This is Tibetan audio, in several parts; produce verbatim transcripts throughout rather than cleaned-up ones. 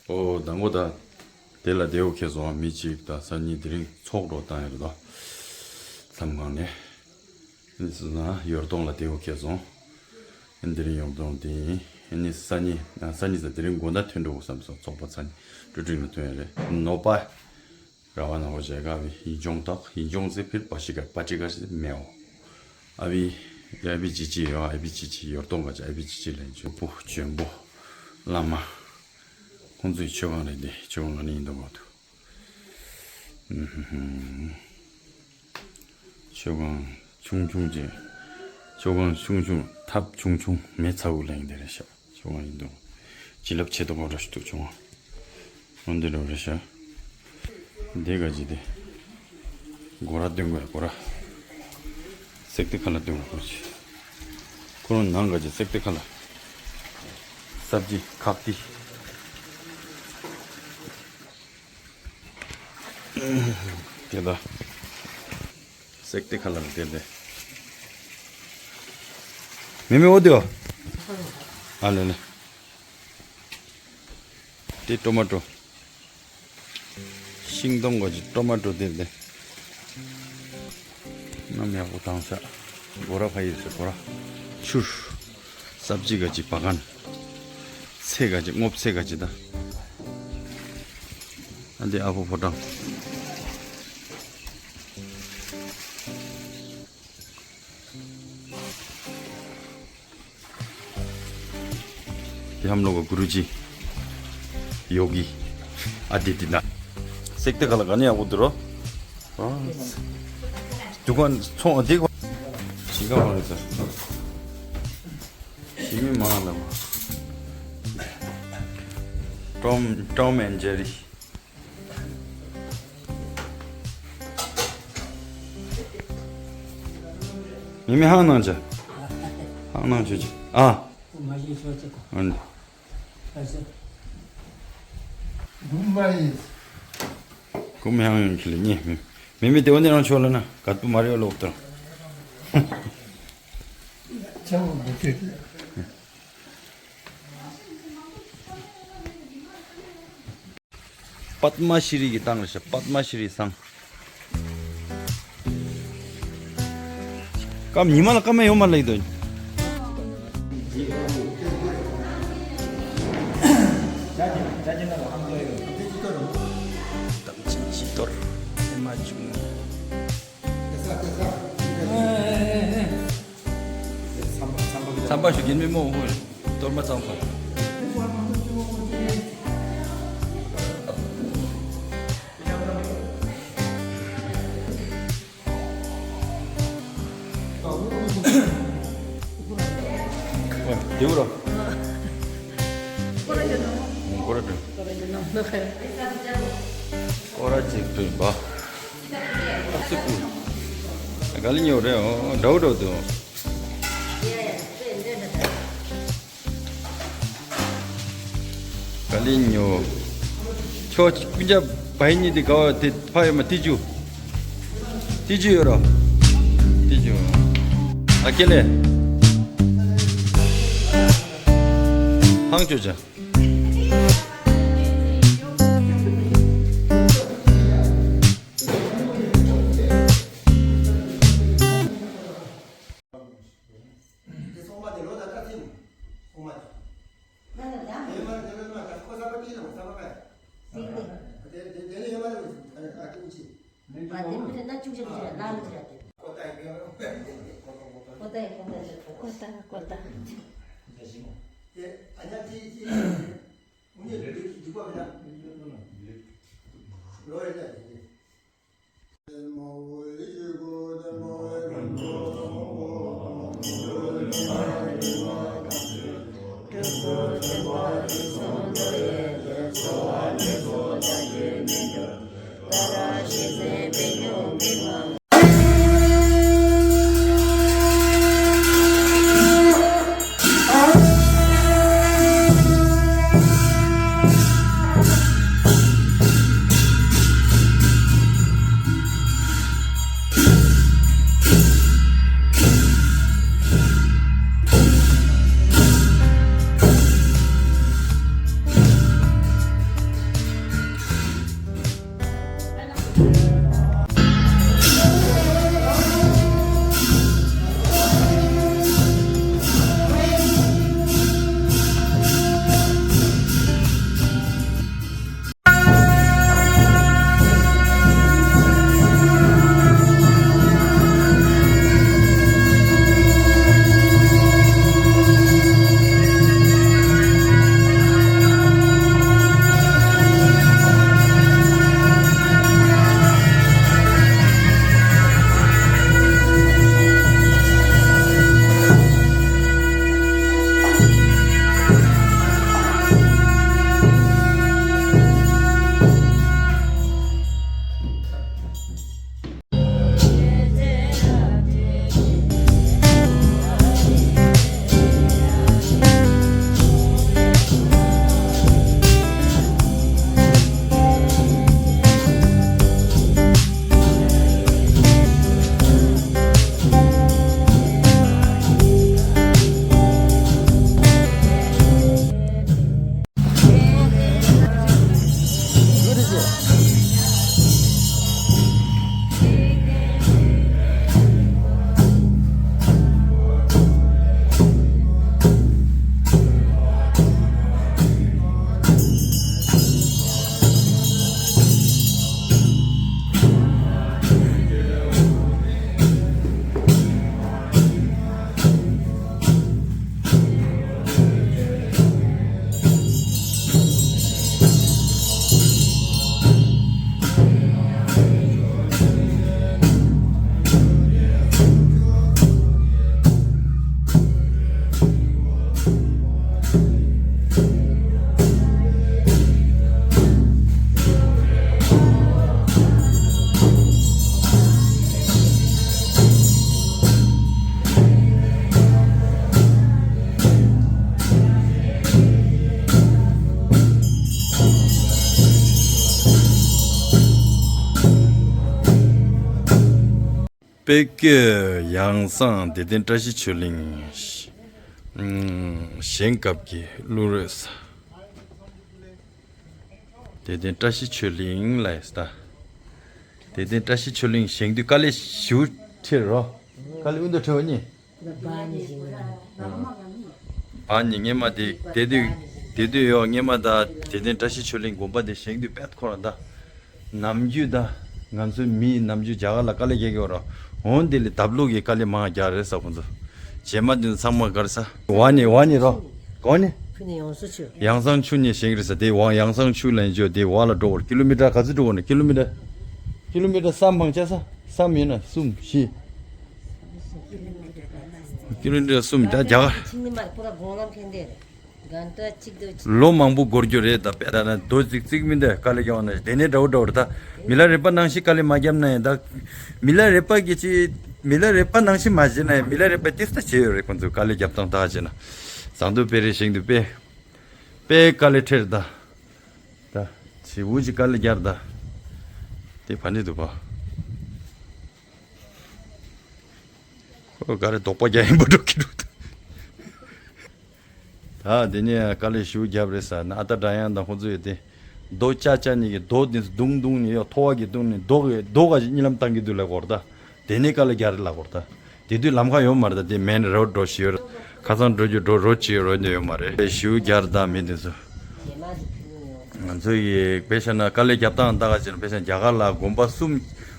ཨོ་དང་པོ་ད། དེ་ལ་དེའུ་ཁེ་སོང་མི་གཅིག་དང་སང་ཉིན་དེ་རིང་ཚོགས་འགྲོ་བཏང་ཡོད་རེད་དོ། ལམ་སྒང་ནས། ཨ་ནི་སོང་ན་ཡོར་དོང་ལ་དེའུ་ཁེ་སོང་། ཨ་ནི་དེ་རིང་ཡོར་དོང་དེ་ཡིན། ཨ་ནི་སང་ཉིན་སང་ཉིན་ཟེར་དེ་རིང་དགོང་དག་ཐོན་འགྲོ་དགོས་བསམ་སོང་། ཚོགས་པ་ཚང་ཀྲུ་ཀྲིང་ལ་ཐོན་ཡོད་རེད། ནོ་པ། ར་བ་ན་ཧོ་ཇེ་ག་བི་ཡིན་ཅོང་ཏོག་ཡིན་ཅོང་ཟེ་ཕིར་པ་ཤི་ཀ་པ་ཅི་ཀ་ཤི་མེའོ། ཨ་བི་ཨ་བི་ཅི་ཅི་ཡོ། ཨ་བི་ཅི་ཅི་ཡོར་དོང་ག་ཅི་ཨ་བི་ཅི་ཅི་ལ་ཡིན་ཅོ་པོ་ཇོན་པོ་བླ་མ། ཁོང་ཚོའི་མཆོད་ཁང་རེད་དེ། མཆོད་ཁང་ག་ནས་ཡིན་དོ་གོ་དུ། མཆོད་ཁང་ཆུང་ཆུང་ཅིག་མཆོད་ཁང་ཆུང་ཆུང་ཐབ་ཆུང་ཆུང་མེ་ཚ་བོ་ལ་ཡིན་དེ་རེད་ཤག་མཆོད་ཁང་ཡིན་དུ། བྱིན་རླབས་ཆེ་ཏོག་འོ་ར་ཞིག་འདུག་མཆོད་ཁང་། འོ་འདི་འདྲ་རེད་ཤག་འདི་ག་ཅི་དེ། སྒོ་ར་སྟོན་དགོས་ར་སྒོ་ར། སེག་ཏི་ཁ་ལ་སྟོན་དགོས་ཅི། ཁོ་རང་ནང་ག་ཅི་སེག་ཏི་ཁ་ལ། སབ་ཇི་ཁག་ཏི། དེ་ལ། སེག་ཏི་ཁ་ལ་དེ་དེ། མེ་མེ་འོ་དེ་འོ། ཨ་ལེ་ལེ། དེ་ཊོ་མ་ཊོ། ཤིང་སྡོང་ག་ཅི་ཊོ་མ་ཊོ་དེ་དེ། ནམ་ཡག་པོ་བཏང་ཤག་སྒོ་ར་ཕ་ཡིར་སེ་སྒོ་ར། ཆུར། སབ་ཇི་ག་ཅི་བ་གན། ཚེ་ག་ཅི་སྔོ་ཚེ་ག་ཅི་ད། ཨ་འདི་ཨ་ཕོ་ཕོ་བྲང་། དེ་ཧམ་ལོ་ག་གུ་རུ་ཇི། ཡོ་གི། ཨ་དེ་དེ་ན། སེག་ཏི་ཁ་ལ་ག་ནས་ཡག་པོ་འདུག་རོ། དུ་ཀོན་ཚོང་དེ་གོ། ཞིང་ཁ་མང་རེད་ཟེར། ཞི་མི་མང་ལ། ཀྲོམ་ཀྲོམ་ཨེན་ཇེ་རི། མི་མི་ཧང་ནང་ཆ། ཧང་ནང་ཆ་ཆ། ཨ། ཨ་ནི། ཀུམ་ཧང་ཡོང་ཁྱི་ལ་ཉེ་མི། མི་མི་དེ་འོ་ནི་རང་ཆོག་ལ་ན་ག་ཏུ་མ་རེ་ལོག་ཏུ། པདྨ་ཤྲི་གི་བཏང་རེད་ཤག་པདྨ་ཤྲི་བསང་། སྐར་མ་ཉི་མ་ལ་སྐར་མ་ཡོད་མ་ལེགས་དོན། དམ་ཅན་བཞི་གཏོར། ཨེ་མ་བཅུ་གཉིས། མཚམས་པ་ཞུ་རྒན་མི་མོ་ཧུ་གཏོར་མ་གཙང་པ། ཨོ། དེའུ་ར། སྐོར་ར་ཅིག་ཕུལ་བ། ཨ་ཙི་ཕུལ། ག་ལི་ཉོ་རེད། ཨོ་འདྲ་བོ་འདྲ་བོ་འདུག་ག་ལི་ཉོ། ཁྱོད་ཀུན་ཅག་བའི་གཉིས་དེ་ག་བ་དེ་ཕ་ཡོད་མ་ཏི་ཅུ། ཏི་ཅུ་ཡོད་རོ། ཏི་ཅུ། ཨ་ཀེ་ལེ། ཧང་ཅོ་ཅ། དེ་སོང་མ་དེ་ལོ་ད་ལྟ་ཚིམ། སོང་མ་དེ། ང་ལ་ཡང་། དེ་མ་དེ་ལོ་མ་ད་ཁོ་ས་པ་ཏི་ལོ་ས་པ་ཀ། སིང་ལེ། དེ་དེ་དེ་ལེ་ཡོད་མ་རེད། ཨ་ཨ་ཀུན་ཅི། མ་དེ་མི་རེད་ན་ཅུང་ཅིག་ཅིག་ལ་ལ་མི་ཅིག་ལ་དེ། ཀོ་ཏ་ཡི་ཀོ་ཏ་ཡི་ཀོ་ཏ་ཡི་ཀོ་ཏ། ཀོ་ཏ་ཀོ་ཏ། དེ་ཨ་ཉ་ཅི་ཅི། དཔལ་དགོན་ཡང་གསང་བདེ་ལྡན་བཀྲ་ཤིས་ཆོས་གླིང་། ཨུམ། བཞེངས་སྐབས་ཀྱི་གླུ་རོལ་ས། བདེ་ལྡན་བཀྲ་ཤིས་ཆོས་གླིང་ལ་ཡིན་ས་ད། བདེ་ལྡན་བཀྲ་ཤིས་ཆོས་གླིང་བཞེངས་དུས་དཀའ་ལས་ཞེ་པོ་འཕྲད་རོ། དཀའ་ལས་ཨུ་ཚུགས་འཕྲད་པ་ནི། བ་ནི་སྔས་མ་དེ་དེ་དུས་དེ་དུས་ཡོ་སྔས་མ་ད་བདེ་ལྡན་བཀྲ་ཤིས་ཆོས་གླིང་དགོན་པ་དེ་བཞེངས་དུས་དཔེ་ཁོ་རང་ད། ནམ་རྒྱུན་ད། ང་ཚོའི་མི་ནམ་རྒྱུན་རྒྱ་གར་ལ་དཀའ་ལས་རྒྱག་གི་ཡོད་ར། འོན་དེ་ལས་དབ་ལུག་གི་དཀའ་ལས་མང་རྒྱག་རེད་ས་ཁོང་ཚོ། རྗེས་མ་དེ་ཚང་མ་གར་ས། བ་ནི་བ་ནི་རོ། གོ་ནི། ཕུ་ནི་ཡང་སུ་ཆུ། ཡང་གསང་ཆུ་ནས་བཞེངས་རེད་ས་དེ་བ་ཡང་གསང་ཆུ་ལ་འཇོག་དེ་བ་ལ་འགྲོ་བར་ཀི་ལོ་མི་ཊར་ག་ཚོད་འགྲོ་བར་ནི་ཀི་ལོ་མི་ཊར། ཀི་ལོ་མི་ཊར་བསམ་མང་ཆ་ས་བསམ་ཡིན་ན་གསུམ་བཞི། ཀི་ལོ་མི་ཊར་གསུམ་ད་རྒྱ་གར། ལོ་མང་པོ་འགོར་རྒྱུ་རེད་ད་དཔེ་ད་ན་རྡོ་རྩིག་རྩིག་མི་འདུག་དཀའ་ལས་རྒྱག་ན་དེ་ནས་འདྲ་བོ་འདྲ་བོ་རེད་ད། མི་ལ་རས་པ་ནང་བཞིན་དཀའ་ལས་མ་བརྒྱབ་ན་ཡང་ད། མི་ལ་རས་པ་གི་ཅི། མི་ལ་རས་པ་ནང་བཞིན་མ་བྱས་ན་ཡང་མི་ལ་རས་པ་ཏིས་ད་བྱས་ཡོད་རེད་ཁོང་ཚོས་དཀའ་ལས་རྒྱབ་སྟངས་ད་བྱས་ན། ཟངས་མདོག་དཔེ་རེ་བཞེངས་དུས་དཔེ། དཔེ་དཀའ་ལས་འཕྲད་ད། ད། བྱིའུ་ཅིག་དཀའ་ལས་རྒྱག་ད། དེ་ཕ་འདྲེ་འདུག་པ། ཨོ་ག་རེ་དོག་པ་རྒྱག་ཡིན་པ་འགྲོ་གི་འདུག་ད་དེ་ནས་དཀའ་ལས་ཞུ་རྒྱབ་རེད་ཟེར་ན་ཨ་ཏ་འདྲ་ཡང་དང་ཁོང་ཚོ་ཡོད་དེ། རྡོ་ཅག་ཅག་གཉིས་ཀྱི་རྡོ་དེ་རྡུང་རྡུང་ནས་ཡོ་ཐོ་བ་གི་རྡུང་ནས་རྡོ་གི་རྡོ་ག་ཅིག་གཉིད་ལམ་བཏང་གི་འདུག་ལབ་གོ་ར་ད། དེ་ནས་དཀའ་ལས་རྒྱག་རེད་ལབ་གོ་ར་ད། དེ་དུས་ལམ་ཁ་ཡོད་མ་རེད་ད་དེ་མེན་རོ་ཌི་འགྲོ་བཞིན་ཡོད་རེད། ཁ་སང་འགྲོ་རྒྱུ་འགྲོ་རོ་ཌི་ཅིག་ཡོད་རོ་འདི་ཡོད་མ་རེད་ཞུ་རྒྱག་རེད་ད་མི་དེ་ཚོ། ང་ཚོ་ཡི་དཔེ་བཞག་ན་དཀའ་ལས་རྒྱབ་སྟངས་ད་ག་ཅིག་དཔེ་བཞག་ན་རྒྱ་གར་ལ་དགོན་པ་གསུམ།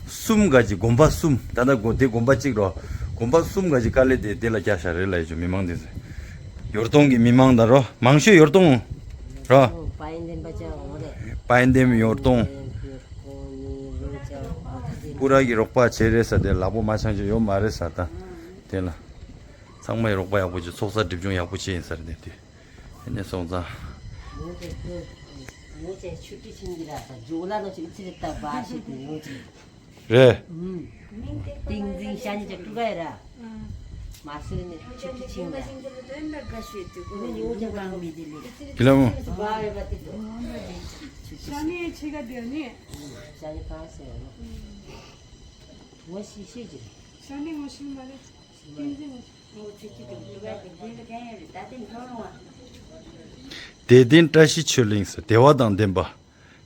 གསུམ་ག་ཅིག་དགོན་པ་གསུམ་ད་ལྟ་དགོན་དེ་དགོན་པ་གཅིག་རོ། དགོན་པ་གསུམ་ག་ཅིག་དཀའ་ལས་དེ་དེ་ལ་རྒྱག་བཞག་རེད་ལབ་ཡོད་ཅུ་མི་མང་དེ་ཚོ། ཡོར་ཏོང་གི་མི་མང་ད་རོ་མང་ཤོས་ཡོར་ཏོང་རོ། པ་ཡིན་དེམ་ཡོར་ཏོང་། པུ་ར་གི་རོགས་པ་བྱས་རེད་ས་དེ་ལག་པོ་མ་འཆང་ཅིག་ཡོད་མ་རེད་ས་ད། དེ་ལ། ཚང་མས་རོགས་པ་ཡག་པོ་བྱས་ཚོགས་བསགས་སྒྲིབ་སྦྱོང་ཡག་པོ་བྱས་ཡིན་ས་རེད་དེ། ཨ་ནི་སོང་ཙང་། ངོ་ཚ་ཆུ་ཁྲི་ཆིན་གྱི་ར་ས་ཇོ་ལ་ནོ་ཆུ་ཚི་རི་ཏ་བ་ཤི་དུ་ཡོང་ཆི། རེད། ཏིང་འཛིན་ཤ་ཉི་ཅག་ཀྲུ་ག་ཡ་ར། མ་སུ་ནི་ཆུ་ཁྲི་ཆིན་གྱི་ར། ཁི་ལ་མོ། ཤ་ཉི་ཆི་ག་དེ་ནི། ཤ་ཉི་གང་སེ་ཡོང་ནོ། ངོ་ཤི་ཤི་ཅི། ཤ་ཉི་ངོ་ཤི་མ་རེད། ཏིང་འཛིན་ངོ་ཤི། བདེ་ལྡན་བཀྲ་ཤིས་ཆོས་གླིང་ཟེར་བདེ་བ་དང་ལྡན་པ།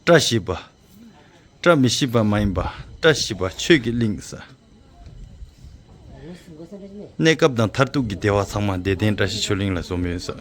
བཀྲ་ཤིས་པ། བཀྲ་མི་ཤིས་པ་མ་ཡིན་པ་བཀྲ་ཤིས་པ་ཆོས་ཀྱི་གླིང་ཟེར། གནས་སྐབས་དང་མཐར་ཐུག་གི་བདེ་བ་ཚང་མ་བདེ་ལྡན་བཀྲ་ཤིས་ཆོས་གླིང་ལ་སོང་མེད་ཟེར།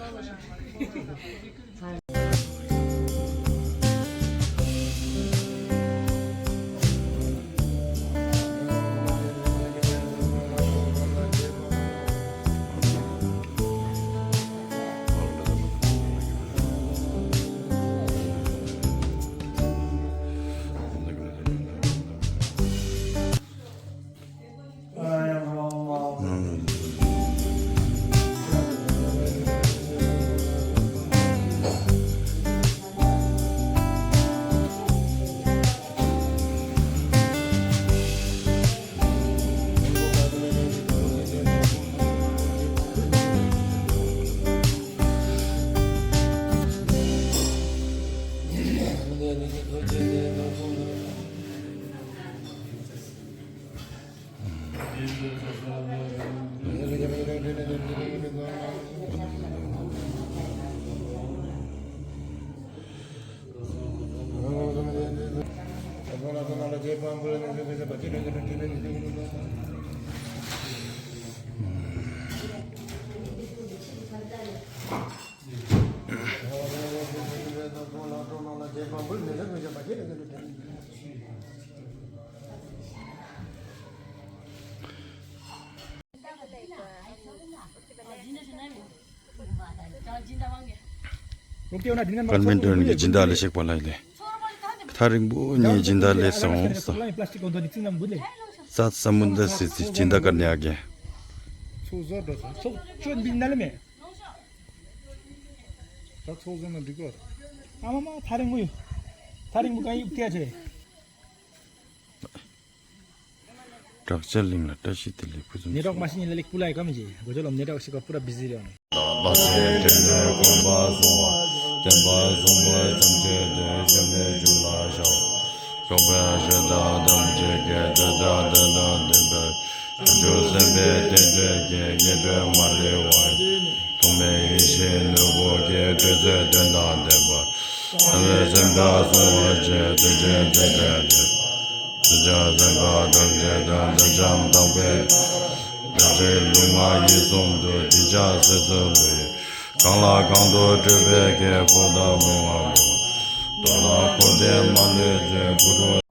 པར་མེན་ཏོན་གྱི་སྦྱིན་བདག་ལ་གཤེགས་པ་ལ་ཡིན་ལེ། ཐག་རིང་པོ་ནས་སྦྱིན་བདག་སླེབས་སོང་ས། རྩྭ་ས་མུ་འདི་སི་སི་སྦྱིན་བདག་ཀར་ནས་ཨ་གེ། ཚོགས་བཟོ་འགྲོ་ཚོགས་ཚོགས་ཆོད་འདི་ནལ་མེད། ད་ཚོགས་བཟོ་ན་འགྲིག་གོ། ཨ་མ་མ་ཐག་རིང་པོ་ཡོད། ཐག་རིང་པོ་གང་ཡིབ་ཐེ་ཆེ། བྲག་ཅ་གླིང་ལ་བཀྲ་ཤིས་བདེ་ལེགས་ཕུན་སུམ་ཚོགས། ནེ་ཊོག་མ་ཤི་ཉིན་ལ་ལེགས་པུ་ལ་ཡི་ཀ་མི་ཇི་གོ་ཅོ་ལོམ་ནེ་ཊོག་ཤི་ཀ་པུ་ར་བི་ཟི་རེ་ཨོ་ནི། བྱང་ཆུབ་སེམས་དཔའི་རྟེན་འབྲེལ་གྱི། ཉན་ཐོས་མ་ལུས་དབང་ཐོགས་མེད་ཡེ་ཤེས་ནོར་བུ་གི། ཐུགས་བརྩེ་དོན་དང་ལྡན་པ། བྱང་ཆུབ་སེམས་དཔའ་སྲུང་བར་བྱེད། ཐུགས་རྗེའི་མཛད་པའི་དེ། བྱང་ཆུབ་སེམས་དཔའ་ཐམས་ཅད་དང་། བྱང་ཆུབ་དམ་པའི། བདག་བསྐྱེད་ལུས་ངག་ཡིད་གསུམ་དུ། དེ་ཕྱིར་སྲིད་མཚོ་ལུ་ཡི། གང་ལ་གང་འདུལ་སྤྲུལ་པའི་སྐུ། ཕོ་དང་མོ་ལྔ་འབུམ། གདོང་ལ་འཁོར་འདས་མ་ལུས་མཛོད། གུ་རུ།